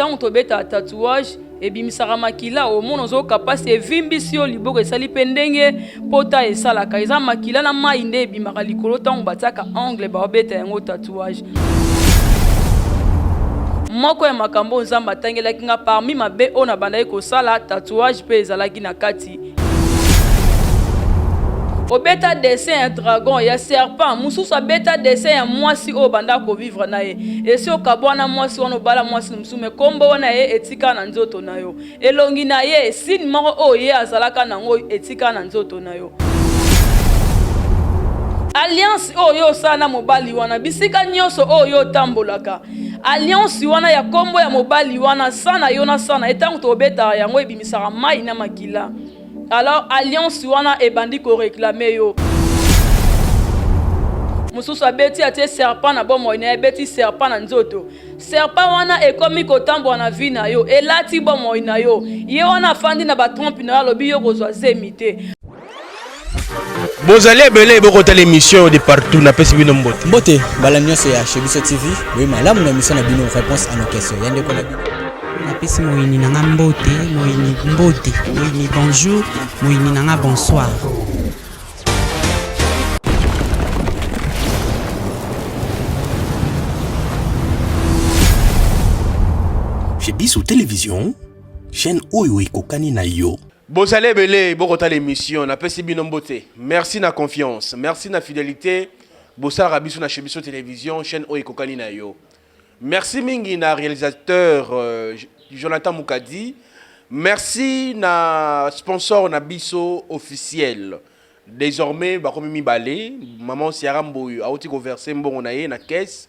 Ntango tobetaka tatouage ebimisaka makila, omona ozoyoka mpasi, evimbisi yo liboko, esali mpe ndenge pota esalaka. Eza makila na mai nde ebimaka likolo ntango batiaka angle baobeta yango tatouage. Moko ya makambo oyo Nzambe atangelaki nga parmi mabe oyo nabandaki kosala, tatouage mpe ezalaki na kati. Obeta dessin ya dragon, ya serpent, mosusu abeta dessin ya mwasi oyo obanda kovivre na ye. Esi okabwana mwasi wana, obala mwasi mosusu, me kombo wana ye etika na nzoto na yo. Elongi na ye, signe moko oyo ye azalaka nango etika na nzoto na yo. Alliance oyo yo osala na mobali wana, bisika nyonso oyo yo otambolaka, alliance wana ya kombo ya mobali wana, sa na yo na sa na ye, ntango tobetaka yango ebimisaka mai na makila. Alors alliance wana ebandi ko réclamer yo. Mosusu abeti atie serpent na bomoi na ye, abeti serpent na nzoto. Serpent wana ekomi kotambola na vie na yo, elati bomoi na yo. Ye wana afandi na ba trompe na yo, alobi yo kozwa zemi te. Bozali ebele bokotala émission de partout, napesi bino mbote. Mbote mbala nyonso ya Chez Biso TV, boye malamu na émission na bino réponse à nos questions. Ya ndeko na bino. Napesi moyini na nga mbote, moyini mbote, moyini bonjour, moyini na nga bonsoir. Chez Biso Télévision, chaîne oyo ekokani na yo. Bozali ebele bokotala émission, napesi bino mbote. Merci na confiance, merci na fidélité. Bosalaka biso na Chez Biso Télévision, chaîne oyo ekokani na yo. Merci mingi na réalisateur Jonathan Mukadi. Merci na sponsor na biso officiel. Désormais bakomi mibale, maman Ciara Mboyo auti ko verser mbongo na ye na caisse.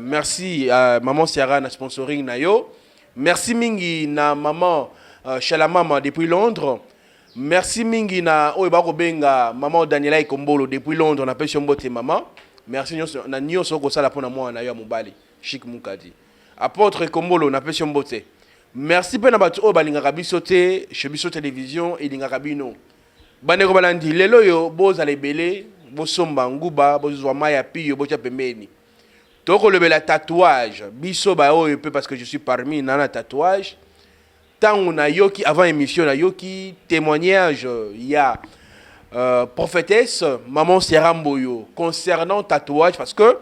Merci à maman Ciara na sponsoring na yo. Merci mingi na maman Shalamama depuis Londres. Merci mingi na oyo bakobenga maman Daniela Ikombolo depuis Londres, na pesi yo mbote maman. Merci nyonso na nyonso okosala pona mwana na yo ya mobali Chic Mukadi. Apôtre Kombolo na pesi yo mbote. Merci pe na bato oyo balingaka biso te, chez biso télévision elingaka bino. Bandeko balandi lelo oyo bozala ebele, bosomba nguba, bozwa mayi ya piyo botia pembeni. Tokolobela tatouage, biso ba oyo pe parce que je suis parmi na na tatouage. Tango nayoki avant emission nayoki témoignage ya prophétesse maman Ciara Mboyo concernant tatouage parce que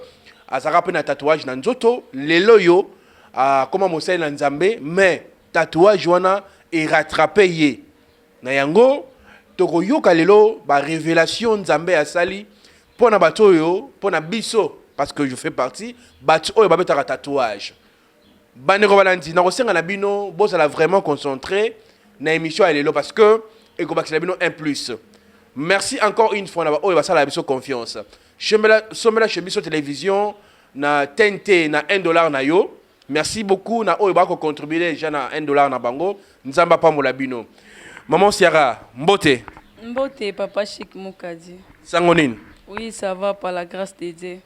azalaka pe na tatouage na nzoto, lelo oyo akoma mosali na Nzambe mais tatouage wana e rattraper ye. Na yango tokoyoka lelo ba révélation Nzambe asali pona bato oyo, pona biso parce que je fais partie bato oyo babetaka tatouage. Bandeko balandi, nakosenga na bino bozala vraiment concentré na émission ya lelo parce que ekobakisela bino un plus. Merci encore une fois na ba oyo basalaka biso confiance. Sombela, sombela chez biso télévision na TNT na 1$ na yo. Merci beaucoup na oyo bako contribuer déjà na 1$ na bango. Nzambe apambola bino. Maman Ciara, mbote. Mbote papa Chic Mukadi. Sango nini? Oui, ça va par la grâce de Dieu.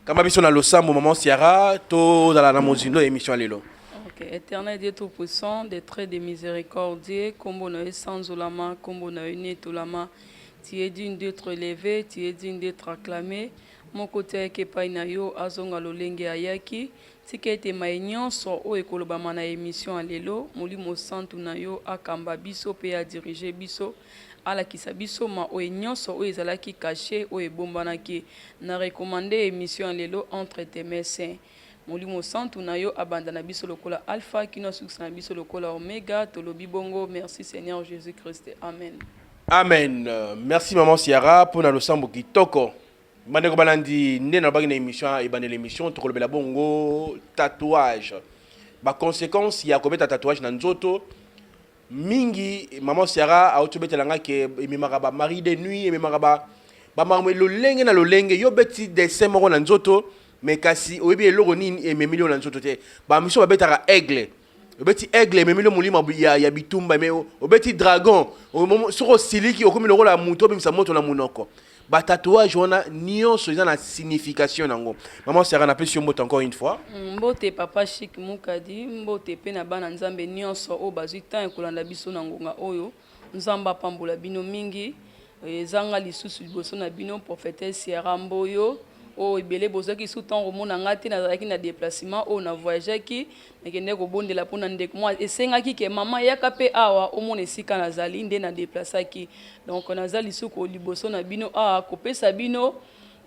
Kamba biso na losambo maman Ciara, tozala na mozindo ya émission ya lelo. Ok, Éternel Dieu Tout-Puissant, des traits de miséricordieux, kombo na yo esanzolama, kombo na yo enetolama. Tu es digne d'être élevé, tu es digne d'être acclamé. Moko te ayaki epai na yo azonga lolenge ayaki. Tika ete maye nyonso oyo ekolobama na emission ya lelo, Molimo Santu na yo akamba biso pe a diriger biso. Alakisa biso ma oyo nionso oyo ezalaki cache oyo ebombanaki. Na recommande emission ya lelo entre tes mains saint. Molimo santu na yo abanda na biso lokola alpha kino asukisa na biso lokola omega tolobi bongo merci seigneur Jesus Christ amen. Amen merci maman Ciara pona losambo kitoko. Bandeko balandi nde nalobaki na emission ebandeli emission tokolobela bongo tatouage ba consequences ya kobeta tatouage na nzoto Mingi maman Ciara awuti obetela nga ke ememaka ba mari de nuit, ememaka ba ba makambo lolenge na lolenge. Yo obeti dessin moko na nzoto mais kasi oyebi eloko nini ememeli yo na nzoto te. Ba misusu babetaka aigle, obeti aigle ememeli yo molimo ya, ya bitumba, mais obeti dragon soki osiliki okomi lokola moto obimisa moto na monoko. Ba tatouage wana nionso eza na signification nango. Maman Ciara napesi yo mbote encore une fois. Mbote papa Chic Mukadi, mbote pe na bana Nzambe nionso oyo bazui temps ya kolanda biso na ngonga oyo. Nzambe apambola bino mingi. Eza nga lisusu liboso na bino prophetesse Ciara Mboyo. Oyo ebele bozwaki lisusu ntango komona ngai te, nazalaki na deplacement oyo na voyageaki, nakendaki kobondela mpo na ndeko moko esengaki ke mama yaka mpe awa omona esika nazali, nde na deplasaki. Donc naza lisusu liboso na bino awa kopesa bino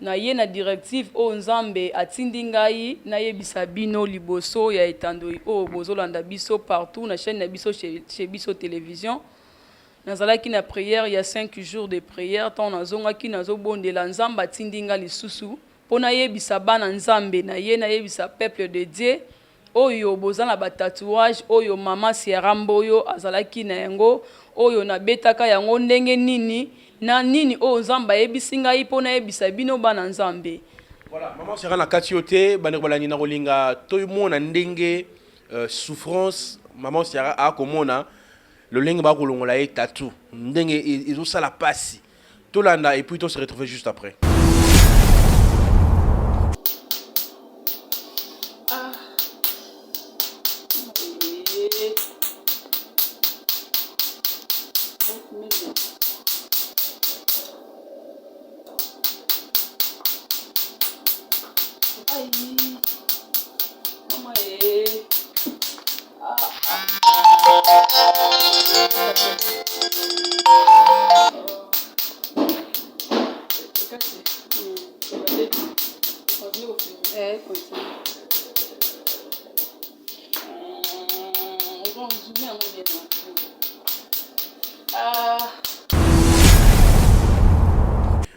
na ye na directive oyo Nzambe atindi ngai nayebisa bino liboso ya etandoi oyo bozolanda biso partout na chaîne na biso chez biso television. Nazalaki na prière ya 5 jours de prière, tango nazongaki nazobondela Nzambe atindi nga lisusu po nayebisa bana Nzambe na ye, nayebisa peuple de Dieu oyo boza na ba tatouage oyo mama Sierra Mboyo azalaki na yango, oyo nabetaka yango ndenge nini na nini oyo Nzambe ayebisi ngai po nayebisa bino bana Nzambe. Voilà, maman Sierra na kati yo te, bandeko balandi na kolinga tomona ndenge souffrance maman Sierra akomona Lolenge ba kolongola ye tattoo ndenge ezo sala pasi. Tolanda et puis to se retrouver juste après.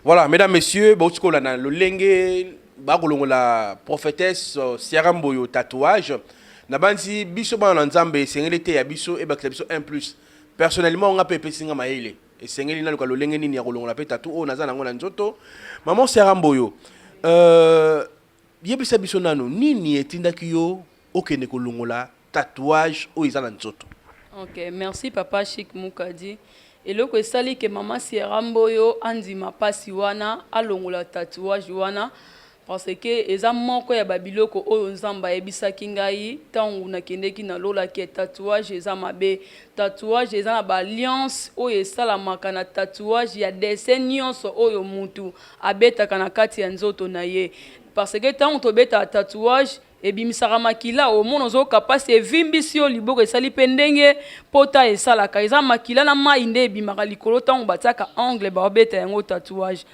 Voilà, mesdames, messieurs, bauti kolanda lolenge bakolongola prophétesse euh, Sierra Mboyo tatouage. Nabanzi biso bana na Nzambe esengeli eteya biso ebakisa biso un plus. Personnellement nga pe epesi nga mayele. Esengeli naluka lolenge nini ya kolongola pe tattoo oyo naza nango na nzoto. Maman Sarah Mboyo, euh, yebisa biso nanu nini etindaki yo okende kolongola tatouage oyo eza na nzoto? Ok, merci papa Chic Mukadi. Eloko esali ke maman Sierra Mboyo andima pasi wana, alongola tatouage wana, Parce que eza moko ya ba biloko oyo Nzambe ayebisaki ngai tangu nakendeki na lola que tatouage eza mabe. Tatouage eza na ba alliance oyo esalamaka na tatouage ya dessin nionso oyo mutu abetaka na kati ya nzoto na ye. Parce que tangu tobetaka tatouage ebimisaka makila, omona ozoyoka pasi evimbisi yo liboko esali pe ndenge pota esalaka. Eza makila na mayi nde ebimaka likolo tangu batiaka ongle baobeta yango tatouage.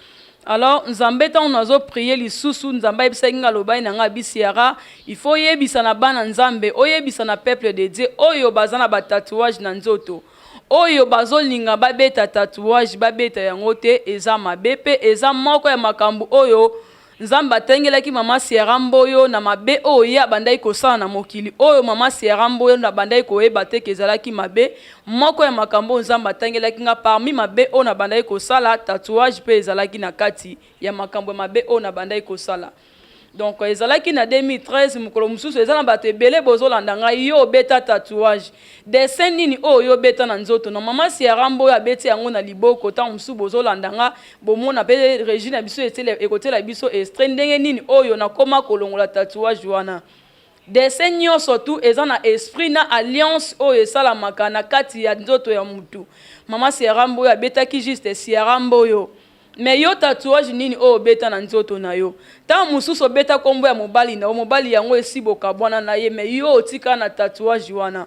Alors Nzambe tango nazo prier lisusu Nzambe ayebisaki nga alobaki na nga abi Ciara il faut oyebisa na bana Nzambe oyebisa na peuple de Dieu oyo baza na ba tatouage na nzoto oyo bazolinga babeta tatouage babeta yango te eza mabe pe eza moko ya makambo oyo Nzambe atangelaki mama Ciara Mboyo na mabe oyo ye abandaki kosala na mokili oyo mama Ciara Mboyo abandaki koyeba te ke ezalaki mabe Moko ya makambo oyo Nzambe atangelaki nga parmi mabe oyo nabandaki kosala, tatouage pe ezalaki na kati ya makambo ya mabe oyo nabandaki kosala. Donc ezalaki na 2013, mokolo mosusu eza na bato ebele bozolanda ngai, yo obeta tatouage, dessin nini oyo yo obeta na nzoto na mama Ciara Mboyo abeti yango na liboko, tango mosusu bozolanda nga, bomona pe regie na biso ekotiela biso extrait ndenge nini oyo nakoma kolongola tatouage wana. Dessin nioso tout eza na esprit na alliance oyo esalamaka na kati ya nzoto ya mutu. Maman Sierra Mboyo abetaki juste Sierra Mboyo. Mais yo tatouage nini oyo obeta na nzoto na yo? Tango mosusu obeta kombo ya mobali na yo, mobali yango esi bokabwana na ye mais yo otikala na tatouage wana.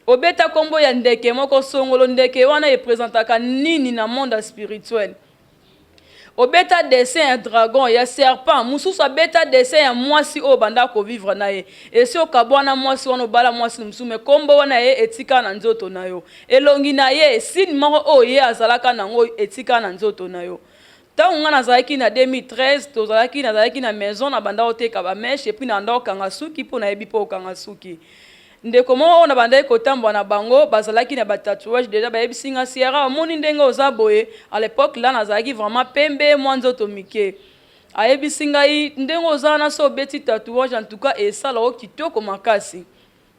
Obeta kombo ya ndeke moko songolo, ndeke wana e presentaka nini na monde ya spirituel? Obeta dessin ya dragon, ya serpent, mususu abeta dessin ya mwasi oyo obanda ko vivre na ye. Esi okabwana mwasi wana obala mwasi mususu mais kombo wana ya ye etikala na nzoto na yo. Elongi na ye, signe moko oyo ye azalaka na ngo etikala na nzoto na yo. Tango nga nazalaki na 2013, tozalaki nazalaki na maison na banda koteka ba meches et puis na banda kokanga suki po nayebi pe kokanga suki. Ndeko moko oyo nabandaki kotambola na bango bazalaki na ba tatouage dejà bayebisi nga Sierra omoni ndenge oza boye à l'epoque là nazalaki vraiment pembe mwa nzoto mike ayebisi ngai ndenge oza wana soki obeti tatouage en tout cas esala yo kitoko makasi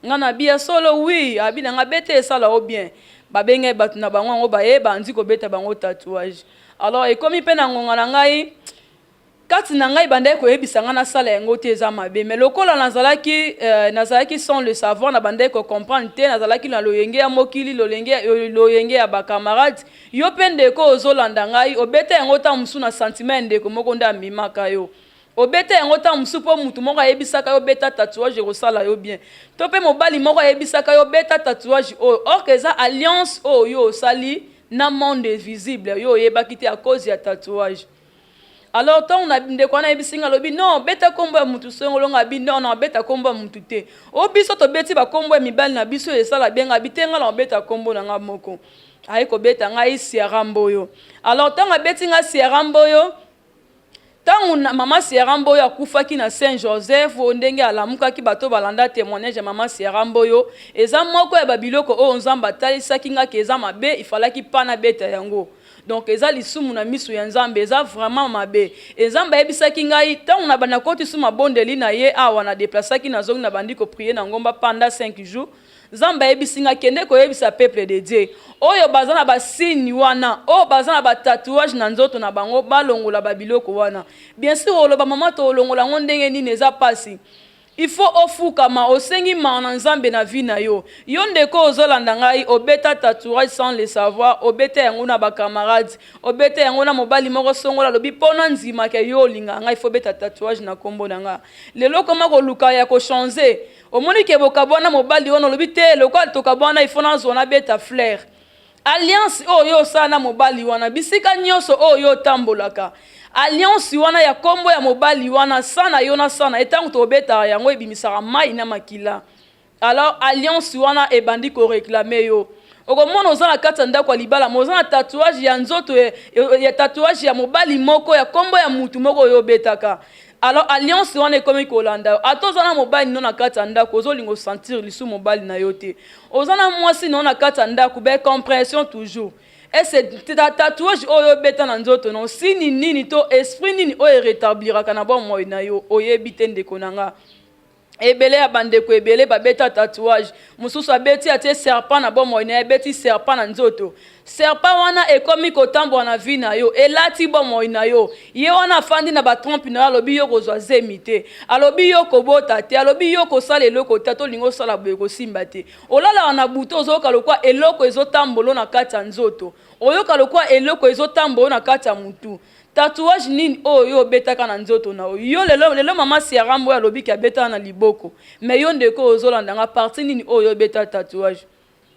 nga nabi ya solo oui abi na nga beta esala yo bien babengaki bato na bango yango baye bandi kobeta bango tatouage alors ekomi pe na ngonga na ngai Kati na ngai ebandaki koyebisa ngai nasala yango te eza mabe mais lokola nazalaki nazalaki sans le savoir nabandaki ko comprendre te nazalaki na loyenge ya mokili lolenge loyenge ya ba camarades yo pe ndeko ozolanda ngai obeta yango tango mosusu na sentiment ya ndeko moko nde amemaka yo. Obeta yango ntango mosusu mpo motu moko ayebisaka yo beta tatouage ekosala yo bien, to mpe mobali moko ayebisaka yo beta tatouage oyo, or que eza alliance oyo yo osali na monde visible, yo oyebaki te à cause ya tatouage. Alors ntango na ndeko wana ayebisi nga, alobi non, beta nkombo ya mutu songolo, nga abi non, non, beta nkombo ya mutu te. O biso tobeti bakombo ya mibali na biso esala bien, nga abi te, nga na obeta nkombo na nga moko. Aye kobeta ngai Sierra Mboyo. Alors ntango abeti nga Sierra Mboyo, ntango mama Sierra Mboyo akufaki na Saint Joseph, oyo ndenge alamukaki, bato balanda témoignage ya mama Sierra Mboyo, eza moko ya babiloko oyo Nzambe atalisaki nga ke eza mabe, ifalaki mpa nabeta yango. Donc eza lisumu na miso ya Nzambe, eza vraiment mabe. E Nzambe ayebisaki ngai ntango na banda koti su mabondeli na ye awa, na déplaçaki, nazongi, na bandi koprier na ngomba pendant 5 jours. Nzambe ayebisi nga: kende koyebisa peuple de Dieu oyo baza na basigne wana, oyo baza na batatouage na nzoto na bango, balongola babiloko wana. Bien sûr oloba: mama, tolongola yango ndenge nini? Eza mpasi. Il faut ofukama, osengi mawa na Nzambe na vie na yo. Yo ndeko ozolanda ngai, obeta tatouage sans le savoir, obeta yango na bacamarade, obeta yango na mobali moko songola, alobi mpo na ndimaka yo olinga ngai, faut beta tatouage na nkombo na nga. Lelo koma koluka ya kochanger, omoni ke bokabwana mobali wana, olobi te, lokola tokabwana, il faut nazwa nabeta fleur. Alliance oyo osala na mobali wana, bisika nyonso oyo otambolaka, alliance wana ya nkombo ya mobali wana, sa na yo na sa na ye, ntango tobetaka yango ebimisaka mai na makila. Alors alliance wana ebandi koréclamer yo. Okomona oza na kati ya ndako ya libala, ma oza na tatouage ya nzoto ya tatouage ya mobali moko, ya nkombo ya mutu moko oyo obetaka. Alors alliance wana ekomi kolanda yo. Ata oza na mobali no na kati ya ndako, ozolinga osentir lisu mobali na yo te. Oza na mwasi no na kati ya ndako, bacompréhension toujours. Ese tatouage oyo obeta na nzoto na osini nini to esprit nini oyo erétabliraka na bomoi na yo, oyebi te. Ndeko na nga, ebele ya bandeko ebele babeta tatouage. Mosusu abeti, atie serpent na bomoi na ye, abeti serpent na nzoto. Serpent wana ekomi kotambola na vie na yo, elati bomoi na yo. Ye wana afandi na batrompe na yo, alobi yo kozwa zemi te, alobi yo kobota te, alobi yo kosala eloko te, tolingi osala boye kosimba te. Olalaka na butu, ozoyoka lokwa eloko ezotambola na kati ya nzoto, oyoka lokwa eloko ezotambola na kati ya mutu. Tatouage nini oyo yo obetaka na nzoto na yo? Yo lelo, lelo mama Siara oyo alobiki abetaka na liboko, mais yo ndeko ozolanda nga, partie nini oyo obeta tatouage?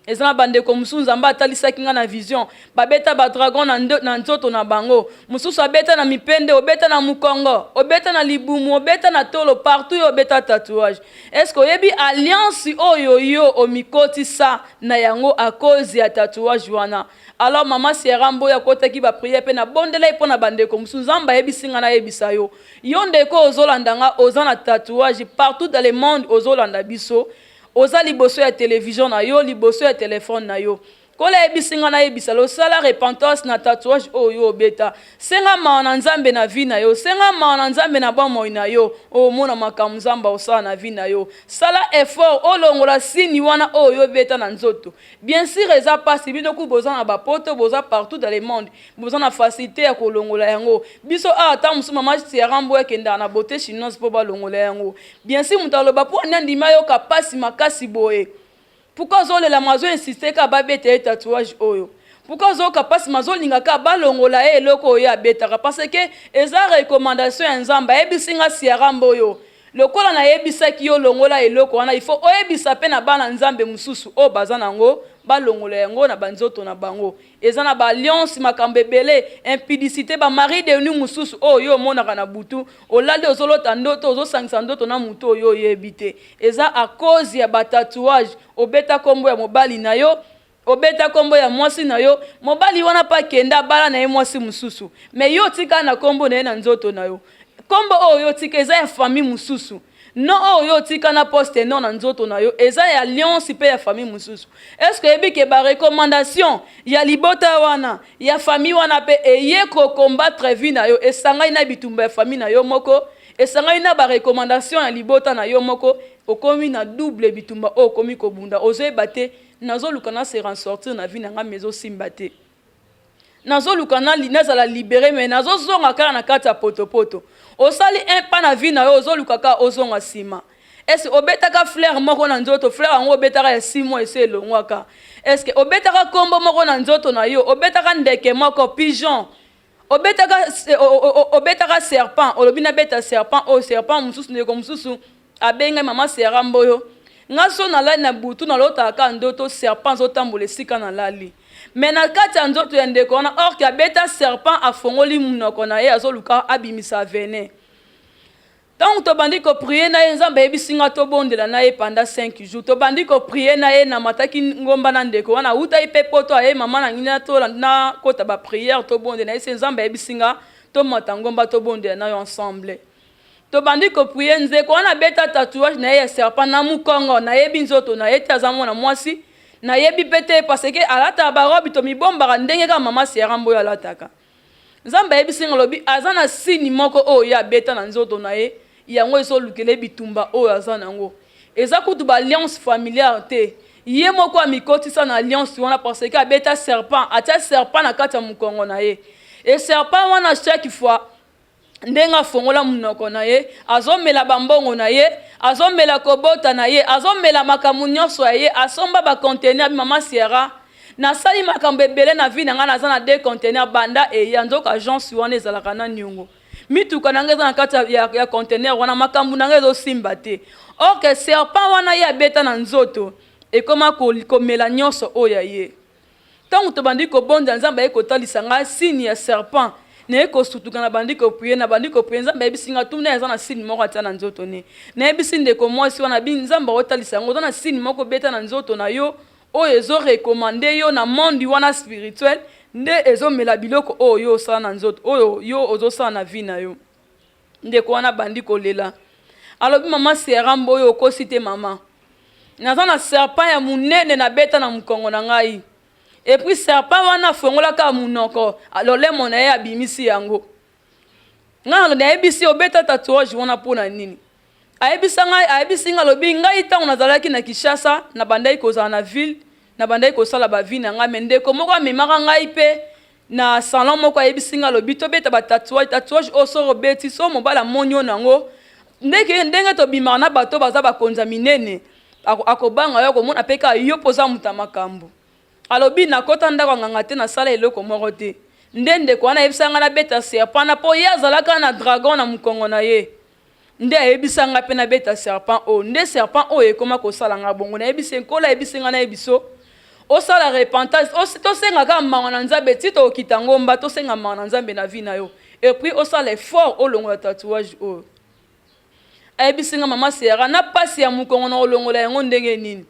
Eza na bandeko mosusu, Nzambe atalisaki nga na vision, babeta badragon na nzoto na bango. Mosusu abeta na mipende, obeta na mokongo, obeta na libumu, obeta na tolo, partout yo obeta tatouage. Est ce que oyebi alliance oyo yo omikotisa na yango à cause ya tatouage wana? Alors mama Sierra Mboyo akotaki baprière mpe nabondela ye mpo na bandeko mosusu. Nzambe ayebisi nga nayebisa yo: yo ndeko ozolanda nga, oza na tatouage partout dans le monde, ozolanda biso, oza liboso ya télévision na yo, liboso ya telefone na yo, kola ayebisi nga nayebisa lo: osala repentance na tatouage oyo yo obeta. Senga mawa na Nzambe na vie na yo, senga mawa na Nzambe na bomoi na yo, omona makambo Nzambe osala na vie na yo. Sala effort olongola signe wana oyo yo obeta na nzoto. Bien sûr eza mpasi. Bino ku boza na bapoto, boza partout dans le monde, boza na facilité ya kolongola yango. Biso awa, ata mosusu mama Sierra Mboyo akendaka na Beauté Chinoise mpo balongola yango. Bien sûr moto aloba: mpo ani andima yoka mpasi makasi boye? Pourquoi azolela, ma azoinsiste kaka babeta ye tatouage oyo? Pourquoi azoyoka mpasi, ma azolinga kaka balongola ye eloko oyo abetaka? Parce que eza recommandation ya Nzambe. Ayebisi nga: Sierra Mboyo, lokola nayebisaki yo longola eloko wana, il faut oyebisa mpe na bana Nzambe mosusu oyo baza nango, balongola yango na banzoto na bango. Eza na baalliance, makambo ebele, impudicité, bamari de nuit mosusu oyo yo omonaka na butu, olali, ozolota ndoto, ozosangisa ndoto na motu oyo oyebi te. Eza à cause ya batatouage. Obeta nkombo ya mobali na yo, obeta nkombo ya mwasi na yo. Mobali wana mpe akende abala na ye mwasi mosusu, mais yo otika na nkombo na ye na nzoto na yo. Nkombo oyo yo otika eza ya famille mosusu. Non, oyo yo otika na poste non na nzoto na yo eza ya alliance mpe ya famille mosusu. Est ce que oyebi ke barecommandation ya libota wana, ya famille wana mpe eye kocombattre vie na yo? Esangani na bitumba ya famille na yo moko, esangani na barecommandation ya libota na yo moko, okomi na double bitumba oyo okomi kobunda. Ozoyeba te: nazoluka na se ressortir na vie na ngai, mais ezosimba te. Nazoluka nazala libéré, mais nazozonga kaka na kati ya potopoto. Osali un pas na vie na yo, ozoluka kaka ozonga nsima. Est-ce obetaka fleur moko na nzoto? Fleur yango obetaka ya 6 mois, ese elongwaka. Est-ce obetaka nkombo moko na nzoto na yo? Obetaka ndeke moko, pigeon. Obetaka obetaka serpent, olobi nabeta serpent oyo, serpent mosusu. Ndeko mosusu abengai: "Mama Sera Mboyo, nga so nalali na butu, nalotaka kaka ndoto serpent azotambola esika nalali." Mais na kati ya nzoto ya ndeko wana, or que abeta serpent, afongoli monoko na ye, azoluka abimisa venin. Ntango tobandi koprier na ye, Nzambe ayebisi nga tobondela na ye pendant 5 jours. Tobandi koprier na ye, namataki ngomba na ndeko wana, awutai mpe poto, aye: "Mama na ngai, nakota baprière, tobondela na ye." Se Nzambe ayebisi nga tomata ngomba, tobondela na yo ensemble. Tobandi koprier. Ndeko wana abeta tatouage na ye ya serpent na mokongo. Nayebi nzoto na ye te, aza mwana mwasi, nayebi mpe te, parce que alataka barobe, tomibombaka ndenge kaka mama Sera Mboyo alataka. Nzambe ayebisi nga, alobi aza na signe moko oyo ye abeta na nzoto na ye, yango ezolukela bitumba oyo aza nango. Eza kutu baalliance familiale te, ye moko amikotisa na alliance wana, parce que abeta serpent, atia serpent na kati ya mokongo na ye. E serpent wana, chaque fois ndenge afongola monoko na ye, azomela bambongo na ye, azomela kobota na ye, azomela makambo nyonso ya ye. Asomba baconteneur. "Mama Sierra, nasali makambo ebele na vie na ngai, naza na deux conteneur banda eya." Nzoka agence wana ezalaka na niongo. "Mituka na ngai eza na kati ya conteneur wana, makambo na ngai ezosimba te." Or que serpent wana ye abeta na nzoto ekóma komela nyonso oyo ya ye. Ntango tobandi kobonda, Nzambe aye kotalisa ngai signe ya serpent. Naye kosutuka, na bandi koprier, na bandi koprier. Nzambe ayebisi nga: "Tuna, eza na signe moko atia na nzoto ne." Nayebisi ndeko mwasi wana bi: "Nzambe aotalisa yango, oza na signe moko beta na nzoto na yo, oyo ezorecommander yo na monde wana spirituel, nde ezomela biloko oyo yo osala na nzoto, oyo yo ozosala na vie na yo." Ndeko wana bandi kolela, alobi: "Mama Sera Mboyo, okosi te mama, naza na serpent ya monene nabeta na mokongo na ngai. Et puis serpent wana afongolaka monoko, lolemo na ye, abimisi yango." Ngai nayebisi: "Obeta tatouage wana mpo na nini?" Ayebisa ngai, ayebisi ngai, alobi: "Ngai ntango nazalaki na Kinshasa, nabandaki kozala na ville, nabandaki kosala bavie na ngai, mais ndeko moko amemaka ngai mpe na salon moko. Ayebisi ngai, alobi tobeta batatouage. Tatouage oyo, soko obeti, so mobali amoni yo nango, ndenge ndenge tobimaka na bato baza bakonzi ya minene, akobanga yo, akomona mpe kaka yo mpo oza moto ya makambo." Alobi: "Nakɔta ndako ya nganga te, nasala eloko moko te. Nde ndeko wana ayebisa ngai nabeta serpent na, mpo ye azalaka na dragon na mokongo na ye, nde ayebisa ngai mpe nabeta serpent oyo, nde serpent oyo ekóma kosala ngai bongo." Nayebisi: "Nkolo ayebisi ngai nayebi so osala repentance, tosenga kaka mawa na Nzambe ti tokokita ngomba, tosenga mawa na Nzambe na vie na yo, et puis osala effort, olongola tatouage oyo." Ayebisi nga: "Mama Sera, na pasi ya mokongo, na olongola yango ndenge nini?"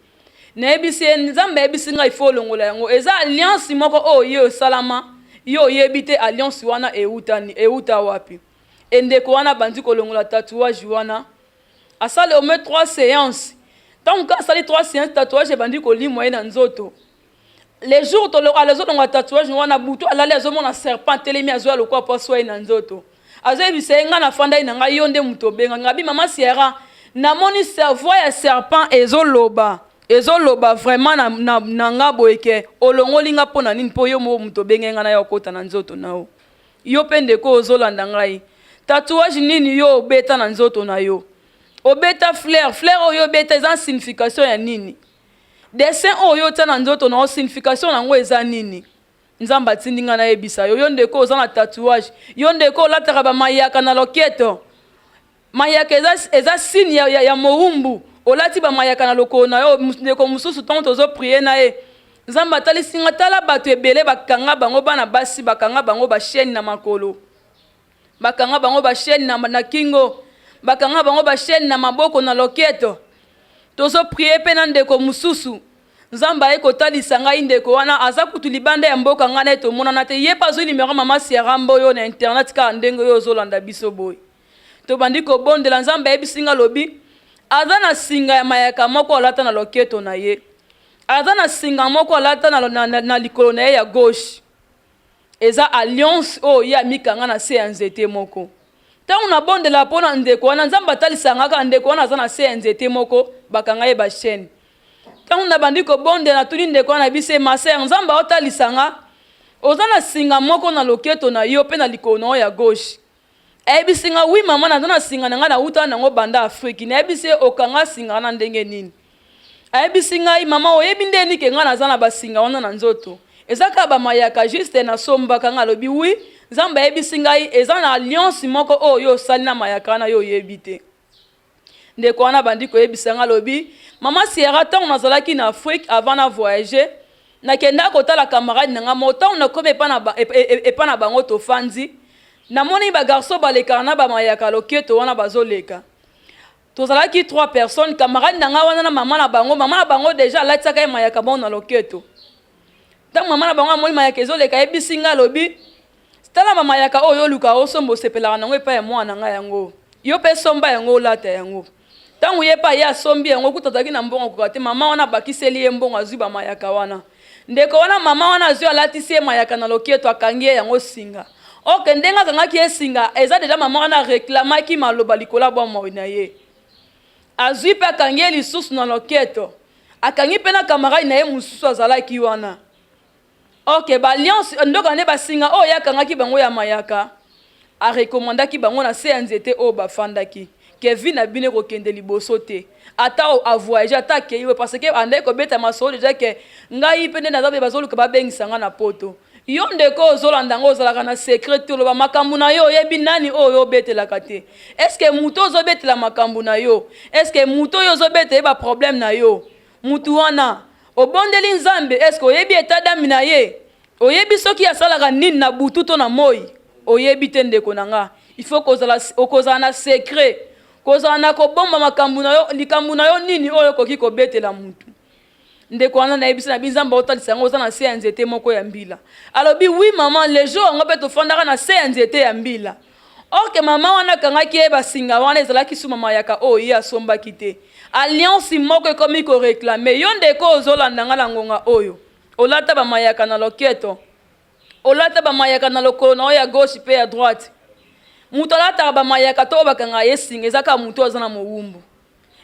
Nayebisi ye: "Nzambe ayebisi ngai ifo olongola yango. Eza alliance moko oyo ye osalama, ye oyebi te alliance wana eutani, euta wapi." Endeko wana bandi kolongola tatouage wana. Asali au moins trois séances. Ntango ka asali trois séances, tatouage ebandi kolimwa ye na nzoto. Les jours azolongola tatouage wana, butu alali, azomona serpent telemi, azwa lokwa po aswa ye na nzoto. Azoyebisa ye: "Ngai nafandai na ngai, yo nde moto obenga ngai." Bi: "Mama Sierra, namoni voix ya serpent ezoloba, ezoloba vraiment na nga boye ke olongoli nga mpo na nini? Mpo yo moko moto obenge ngai na yo okota na nzoto na yo." Yo mpe ndeko ozolanda ngai, tatouage nini yo obeta na nzoto na yo? Obeta fleur, fleur oyo obeta eza signification ya nini? Dessin oyo otia na nzoto na yo, signification nango eza nini? Nzambe atindi ngai nayebisa yo, yo ndeko oza na tatouage, yo ndeko olataka bamayaka na loketo, mayaka eza signe ya mowumbu. Olati bamayaka na lokolo na yo. Ndeko mosusu, ntango tozoprier na ye, Nzambe atalisi nga: "Tala bato ebele bakanga bango, bana basi bakanga bango bachaîne na makolo, bakanga bango bachaîne na kingo, bakanga bango bachaîne na maboko, na loketo." Tozoprier mpe na ndeko mosusu, Nzambe aye kotalisa ngai ndeko wana aza kutu libanda ya mboka. Ngai na ye tomonana te. Ye mpe azwi nimero mama Sierra Mboyo na internet, kaka ndenge oyo ozolanda biso boye. Tobandi kobondela. Nzambe ayebisi nga, alobi aza na singa ya mayaka moko alata na loketo na ye, aza na singa moko alata na likolo na ye ya gauche. Eza alliance oyo ye amikanga na se ya nzete moko. Ntango nabondela mpo na ndeko wana, Nzambe atalisanga kaka ndeko wana aza na se ya nzete moko, bakanga ye bachaîne. Ntango nabandi kobondela, natuni ndeko wana biso: "Ma sœur, Nzambe aotalisa nga oza na singa moko na loketo na yo mpe na likolo na yo ya gauche." Ayebisi nga: "Oui mama, naza na singa na ngai, nauta nango banda Afrique." Nayebisi ye: "Okanga singa wana ndenge nini?" Ayebisi ngai: "Mama, oyebi ndeni ke ngai naza na basinga wana na nzoto? Eza kaka ba mayaka juste nasombaka nga alobi oui Nzambe ayebisi ngai eza na alliance moko oyo yo osali na mayaka wana yo oyebi te. Ndeko wana abandi koyebisa nga alobi mama Sierra tango nazalaki na Afrique avant na voyager nakendaka kotala camarade na nga moko tango nakomi epa na epa na bango tofandi namoni ba garçon balekaka na ba mayaka loketo wana bazoleka Tozalaki trois personnes, camarade na nga wana na mama na bango, mama na bango dejà alatisaka ye mayaka bango na loketo. Tango mama na bango amoni mayaka ezoleka ayebisi nga alobi tala ba mayaka oyo oluka osomba osepelaka nango epai ya mwana na nga yango. Yo pe somba yango olata yango. Tango ye pe aye asombi yango kutu azalaki na mbongo koka te, mama wana abakiseli ye mbongo azui ba mayaka wana. Ndeko wana mama wana azui alatisi ye mayaka na loketo akangi ye yango singa. Ok ndenge akangaki ye singa eza dejà mama wana a reclamaki maloba likolo ya bomoi na ye. Azui pe akangi ye lisusu na loketo. Akangi pe na camarade na ye mosusu azalaki wana. Ok ba alliance ndoka nde ba singa oyo ye akangaki bango ya mayaka a recommandaki bango na se ya nzete oyo bafandaki que vie na bino ekokende liboso te ata a voyager ata akeyi we parce que andaki kobeta masolo dejà que ngai pe nde naza boye bazoluka babengisa ngai na poto. Yo ndeko oyo ozolanda nga ozalaka na secret te oloba makambu na yo oyebi nani oyo obetelaka te est ce que mutu ozo betela makambu na yo est ce que mutu oyo ozo betela ye ba problème na yo mutu wana obondeli nzambe est ce que oyebi etat d'ame na ye oyebi soki asalaka nini na butu to na moyi oyebi te ndeko na nga il faut kozala okozala na secret kozala na kobomba makambu na yo likambu na yo nini oyo okoki kobetela mutu Ndeko wana nayebisi na bi Nzambe aotalisa yango oza na se ya nzete moko ya mbila. Alobi oui maman le jour yango pe tofandaka na se ya nzete ya mbila. Or que maman wana akangaki ye ba singa wana ezalaki suma mayaka oyo ye asombaki te. Alliance moko ekomi ko reclamer. Yo ndeko ozolanda nga na ngonga oyo, olata ba mayaka na loketo, olata ba mayaka na lokolo na yo ya gauche pe ya droite. Moto alataka ba mayaka to oyo bakangaka ye singa eza kaka moto oyo aza na mowumbu.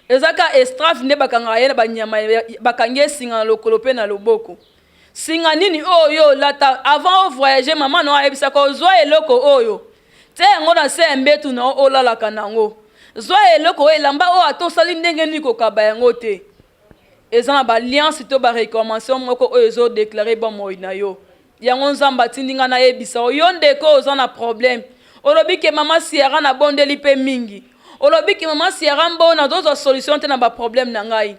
Eza kaka estrave nde bakangaka ye na ba nyama bakangi ye singa na lokolo pe na loboko. Singa nini oyo yo olata avant o voyager maman na yo ayebisaka yo zwa eloko oyo tia yango na se ya mbetu na yo olalaka nango. Zwa eloko oyo elamba oyo ata osali ndenge nini kokaba yango te. Eza na ba alliance to ba recommention moko oyo ezo declarer bomoi na yo. Yango Nzambe atindi nga nayebisa yo, yo ndeko oyo oza na problème, olobi ke mama Sierra nabondeli pe mingi, olobi ke mama Sierra mbo nazozwa solution te na ba problème na ngai.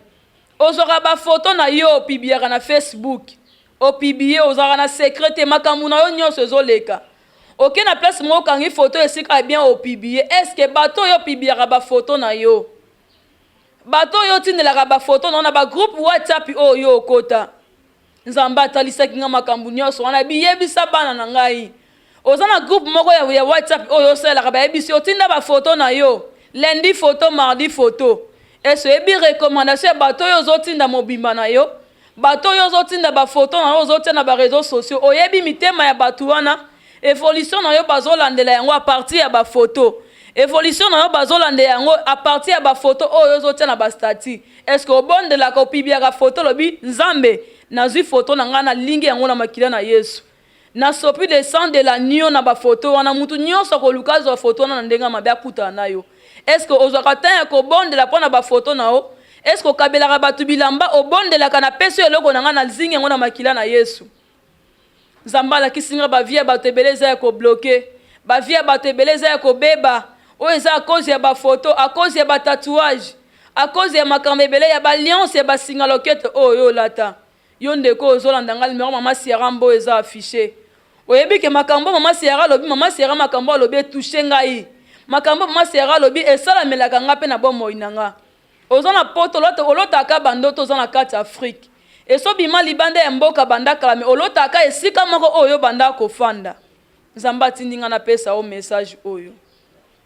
Ozwaka ba photo na yo opibliaka na Facebook, opiblie, ozalaka na secret te, makambo na yo nionso ezoleka. Oke na place moko okangi photo esika ya bien opiblie, est ce que bato oyo opibliaka ba photo na yo, bato oyo otindelaka ba photo na yo na ba groupe WhatsApp oyo yo okota, Nzambe atalisaki nga makambo nyonso wana biyebisa bana na ngai. Oza na groupe moko ya, ya WhatsApp oyo osalelaka, bayebisi yo tinda ba photo na yo lundi photo, mardi photo. Est-ce oyebi recommandation ya bato oyo ozotinda mobimba na yo? Bato oyo ozotinda ba photo na yo ozotia na ba reseaux sociaux, oyebi mitema ya bato wana? Evolution na yo bazolandela yango à partir ya ba photo. Evolution na yo bazolandela yango à partir ya ba photo oyo ozotia na ba statut. Est-ce que obondelaka, opibiaka photo olobi Nzambe nazui photo na ngai nalingi yango na makila na Yesu. Nasopi le sang de l'agneau na ba photo wana, mutu nionso akoluka azua photo wana na ndenge ya mabe akutana na yo. Est-ce que ozwaka temps ya kobondela pona ba photo na yo? Est-ce que okabelaka batu bilamba, obondelaka napesi yo eloko na ngai nazingi yango na makila na Yesu? Nzambe alakisi nga ba vie ya bato ebele eza ya ko bloque, ba vie ya bato ebele eza ya kobeba, oyo eza à cause ya ba photo, à cause ya ba tatouage, à cause ya makambo ebele ya ba alliance ya ba singa loketo oyo yo olata. Yo ndeko oyo ozolanda nga numero mama Sierra Mboyo eza affiche. Oyebi ke makambo mama Sierra alobi, mama Sierra makambo alobi e touche ngai. Makambo mama Sierra alobi esalamelaka nga pe na bomoi na nga. Oza na poto olota olotaka ba ndoto oza na kati Afrique esi obima libanda ya mboka banda kala mais olotaka esika moko oyo obanda kofanda nzambe atindi nga napesa yo message oyo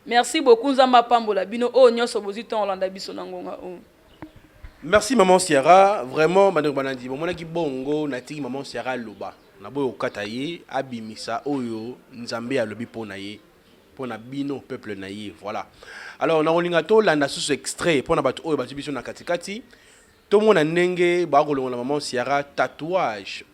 merci beaucoup nzambe apambola bino oyo nionso bozui temps olanda biso na ngonga oyo. Merci maman Ciara, vraiment bandeko balandi bomonaki bongo natiki maman Ciara aloba naboyi kokata ye abimisa oyo Nzambe alobi mpo na ye. pona bino peuple na ye voilà alors nakolinga tolanda susu extrait pona bato oyo bazwi biso na katikati tomona ndenge bakolongola maman Ciara tatouage.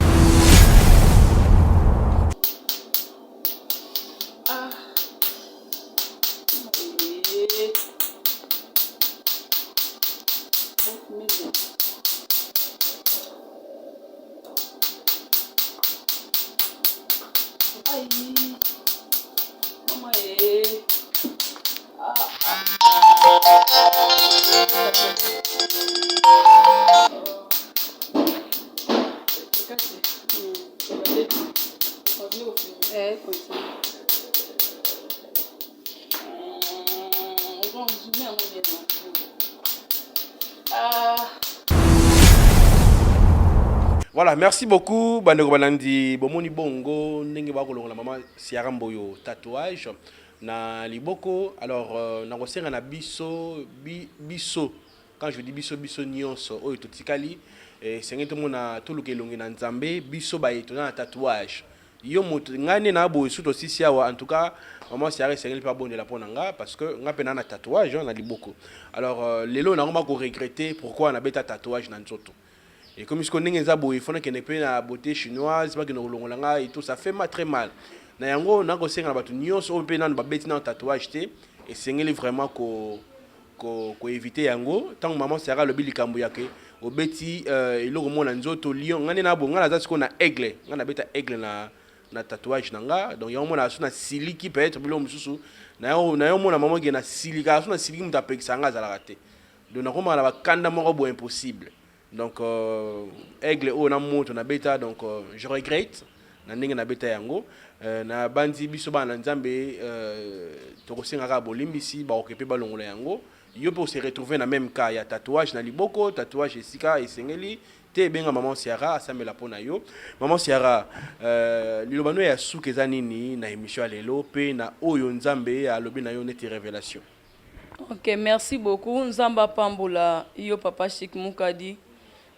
Continue kofilme. Eh, continue. Bon, zoome yango bien. Ah. Voilà, merci beaucoup bandeko balandi. Bomoni bongo ndenge bakolongola mama Ciara Mboyo tatouage na liboko. Alors nakosenga na biso biso, quand je dis biso, biso nyonso oyo totikali, esengeli tomona, toluka elongi na Nzambe. Biso baye toza na tatouage, yo moto, ngai nde na boye su tosisi awa. En tout cas, mama Ciara esengeli mpe abondela mpo na nga, parce que nga mpe na na tatouage na liboko. Alors lelo nakoma koregretter pourquoi nabeta tatouage na nzoto. Ekomi siko ndenge eza boye, fo nakende mpe na beauté chinoise, bakende kolongola ngai et tout, ça fait ma très mal. Na yango nakosenga na bato nyonso oyo mpe nanu babeti nano tatouage te, esengeli vraiment koéviter yango. Ntango mama Ciara alobi likambo yake obeti eloko moko na nzoto, lion, ngai nde na bo, ngai naza sikoyo na aigle, ngai nabeta aigle na tatouage na nga. Donc yango mona so na siliki, peut-être biloko mosusu na yo mona mama oke na silika so na siliki, moto apekisa nga azalaka te. Donc nakomaka na bakanda moko boye impossible. Donc aigle oyo na moto nabeta, donc je regrette na ndenge nabeta yango. Nabandi biso bana na Nzambe, tokosenga kaka bolimbisi, bakoki mpe balongola yango. Yo mpe ose retrouve na même cas ya tatouage na liboko, tatouage esika esengeli te, ebenga mama Ciara asambela mpo na yo. Mama Ciara, liloba no ya suka eza nini na émission ya lelo mpe na oyo Nzambe alobi na yo neti révélation? Ok, merci beaucoup. Nzambe apambola yo, papa Chik Mukadi.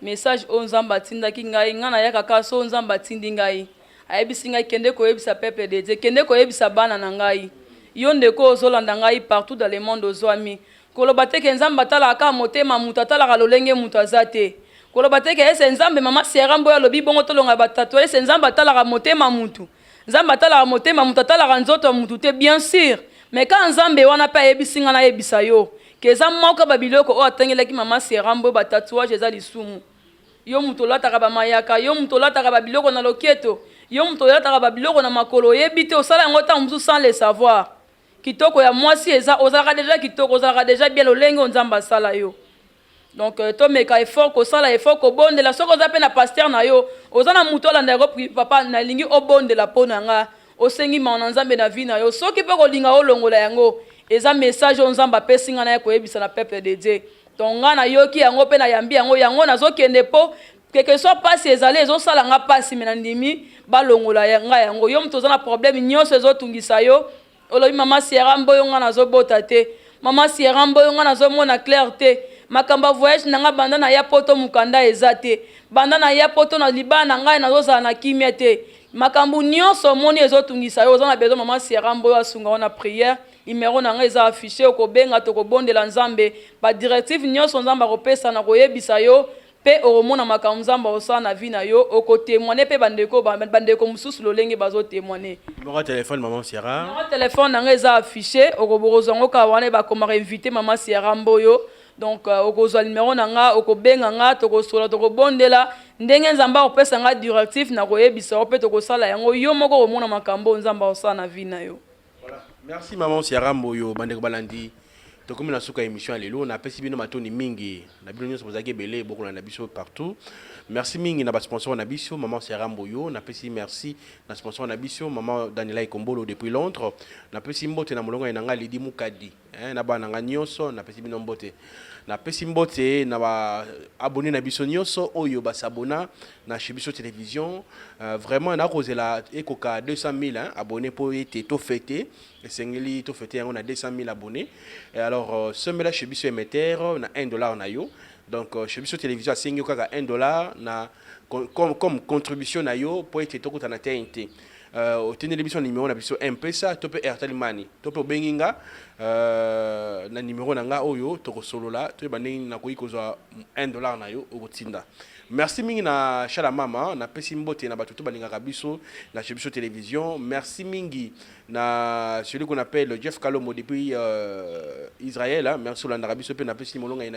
Message oyo Nzambe atindaki ngai, ngai nayaka kaka so Nzambe atindi ngai, ayebisi ngai: kende koyebisa peuple de Dieu, kende koyebisa bana na ngai. Yo ndeko ozolanda ngai partout dans le monde, ozwami koloba te ke Nzambe atalaka kaka motema moto, atalaka lolenge moto aza te. Koloba te ke ese Nzambe, mama Ciara Mboyo alobi bongo, tolonga batato, ese Nzambe atalaka motema mutu, Nzambe atalaka motema mutu, atalaka nzoto ya mutu te. Bien sûr, mais ka Nzambe wana mpe ayebisi ngai nayebisa yo ke eza moko babiloko oyo atangelaki mama Ciara Mboyo, batatouage eza lisumu. Yo moto olataka bamayaka, yo moto olataka babiloko na loketo, yo moto olataka babiloko na makolo, oyebi te osala yango ntango mosusu sans le savoir. Kitoko ya mwasi eza, ozalaka déjà kitoko, ozalaka déjà bien lolenge oyo Nzambe asala yo. Donc tomeka effort, kosala effort, kobondela. Soki oza mpe na pasteur na yo, oza na motu olanda yango, papa, nalingi obondela mpo na nga, osengi mawa na Nzambe na vie na yo. Soki mpe kolinga olongola yango, eza message oyo Nzambe apesi ngai na ye koyebisa na peuple de Dieu. Donc ngai nayoki yango mpe nayambi yango, yango nazokende mpo quelque soit mpasi ezali, ezosala nga mpasi, me nandimi balongola ngai yango. Yo moto oza na problème nyonso ezotungisa yo, olobi: mama Ciara Mboyo, ngai nazobota te, mama Ciara Mboyo, ngai nazomona clair te, makambo ya voyage na ngai, banda na ya poto mokanda eza te, banda na ya poto na libala na ngai nazozala na kimia te, makambo nyonso omoni ezotungisa yo, oza na besoin mama Ciara Mboyo asunga yo na prière, numéro na ngai eza affiché, okobenga, tokobondela Nzambe. Badirective nyonso Nzambe akopesa na koyebisa yo, mpe okomona makambo Nzambe akosala na vie na yo, okotémoigner mpe bandeko mosusu lolenge bazotémoigner. Numéro ya téléphone, mama Ciara? Numéro ya téléphone na ngai eza affiché, okozwa yango kaka wana, bakomaka invité mama Ciara Mboyo. Donc okozwa numéro na nga, okobenga nga, tokosola, tokobondela ndenge Nzambe akopesa nga directive na koyebisa yo, mpe tokosala yango. Yo moko okomona makambo oyo Nzambe akosala na vie na yo. Voilà. Merci, maman Ciara Mboyo. Bandeko balandi, tokomi na suka émission ya lelo. Napesi bino matondi mingi na bino nyonso bozalaki ebele bokolanda biso partout. Merci mingi na basponsor na biso, maman Ciara Mboyo. Napesi merci na sponsor na biso, maman Daniela Ekombolo depuis Londres. Napesi mbote na molongo na ngai Lidi Mukadi, na bana na ngai nyonso, napesi bino mbote. Napesi mbote na baabonnés na biso nyonso oyo basabona na chez biso télévision. Vraiment nakozela ekoka 200 000, hein, abonnés mpo ete tofêter, esengeli tofêter yango na 200 000 abonnés. Et alors sombela chez biso émetteur na 1 $ na yo. Donc chez biso télévision asengi yo kaka 1 $ na comme contribution na yo mpo ete tokutana na TNT. Otindeli biso numéro na biso M-Pesa to mpe Airtel Money to mpe obengi nga na numéro na nga oyo, tokosolola, toyeba ndenge nakoki kozwa 1 $ na yo okotinda. Merci mingi na Chala Mama. Napesi mbote na bato to balingaka biso na chez biso télévision. Merci mingi na celui qu'on appelle Jeff Kalomo depuis Israël, hein. Merci olandaka biso mpe napesi molongai na